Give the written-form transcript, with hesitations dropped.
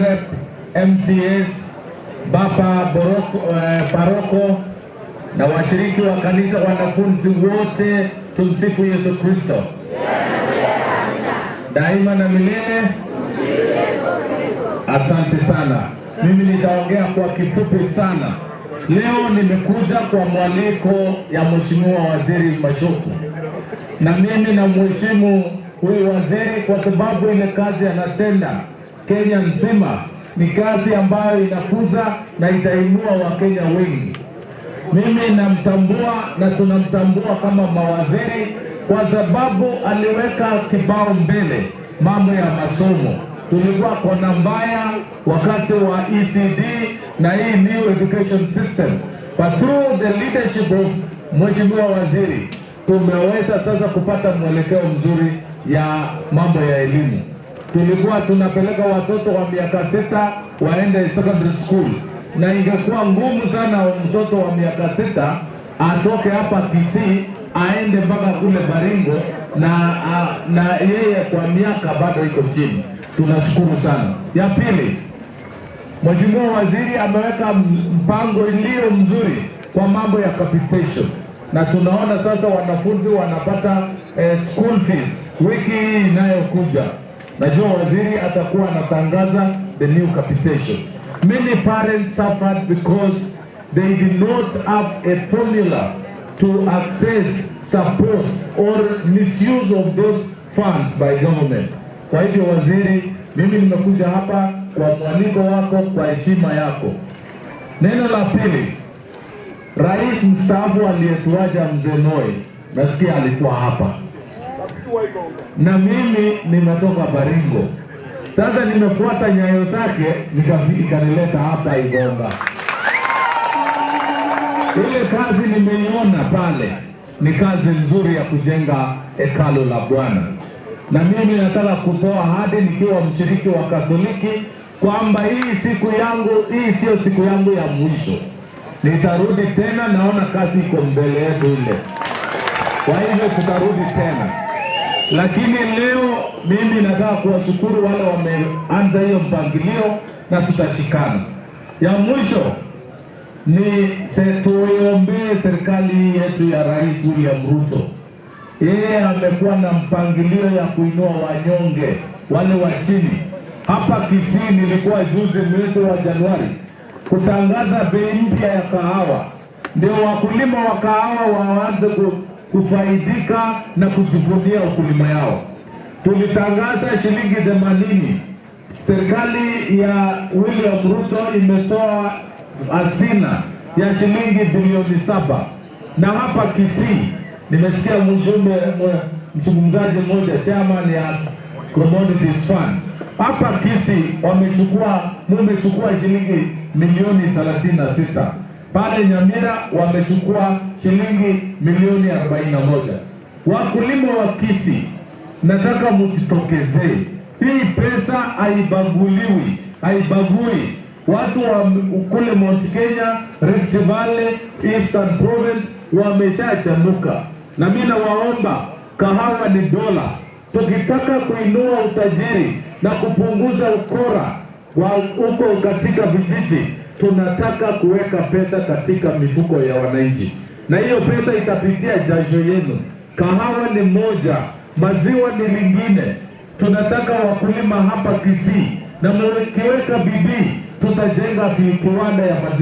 Rep, MCAs, baba boroko, paroko na washiriki wa kanisa, wanafunzi wote, tumsifu Yesu Kristo daima na milele. Asante sana. Mimi nitaongea kwa kifupi sana. Leo nimekuja kwa mwaliko ya Mheshimiwa Waziri Machogu, na mimi namheshimu huyu waziri kwa sababu ile kazi anatenda Kenya nzima ni kazi ambayo inakuza na itainua Wakenya wengi. Mimi namtambua na tunamtambua kama mawaziri kwa sababu aliweka kibao mbele mambo ya masomo. Tulikuwa kona mbaya wakati wa ECD na hii new education system, but through the leadership of Mheshimiwa Waziri tumeweza sasa kupata mwelekeo mzuri ya mambo ya elimu. Tulikuwa tunapeleka watoto wa miaka 6 waende secondary school, na ingekuwa ngumu sana mtoto wa miaka 6 atoke hapa Kisii aende mpaka kule Baringo na yeye kwa miaka bado iko chini. Tunashukuru sana. Ya pili, Mheshimiwa Waziri ameweka mpango iliyo mzuri kwa mambo ya capitation, na tunaona sasa wanafunzi wanapata school fees wiki hii inayokuja. Najua waziri atakuwa anatangaza the new capitation. Many parents suffered because they did not have a formula to access support or misuse of those funds by government. Kwa hivyo waziri, mimi nimekuja hapa kwa mwaliko wako, kwa heshima yako. Neno la pili, rais mstaafu aliyetuacha Mzee Moi, nasikia alikuwa hapa na mimi nimetoka Baringo. Sasa nimefuata nyayo zake ikanileta hapa Igonga. Ile kazi nimeiona pale ni kazi nzuri ya kujenga hekalu la Bwana, na mimi nataka kutoa ahadi nikiwa mshiriki wa Katoliki kwamba hii siku yangu, hii sio siku yangu ya mwisho. Nitarudi tena, naona kazi iko mbele yetu ile, kwa hivyo tutarudi tena. Lakini leo mimi nataka kuwashukuru wale wameanza hiyo mpangilio na tutashikana. Ya mwisho ni tuiombee serikali yetu ya Rais William Ruto. Yeye amekuwa na mpangilio ya kuinua wanyonge wale wa chini. Hapa Kisii nilikuwa juzi mwezi wa Januari kutangaza bei mpya ya kahawa, ndio wakulima wa kahawa waanze kufaidika na kujivunia ukulima yao. Tulitangaza shilingi 80. Serikali ya William Ruto imetoa hazina ya shilingi bilioni 7 na hapa Kisii nimesikia mjumbe mzungumzaji mmoja, chairman ya Commodities Fund hapa Kisii mumechukua shilingi milioni 36, pale Nyamira wamechukua shilingi milioni 41. Wakulima wa Kisii, nataka mjitokezee. Hii pesa haibaguliwi, haibagui watu wa kule Mount Kenya, Rift Valley, Eastern Province wameshachanuka, na mimi nawaomba, kahawa ni dola. Tukitaka kuinua utajiri na kupunguza ukora wa huko katika vijiji, tunataka kuweka pesa katika mifuko ya wananchi, na hiyo pesa itapitia jasho yenu. Kahawa ni moja, maziwa ni lingine. Tunataka wakulima hapa Kisii, na mkiweka bidii tutajenga viwanda ya maziwa.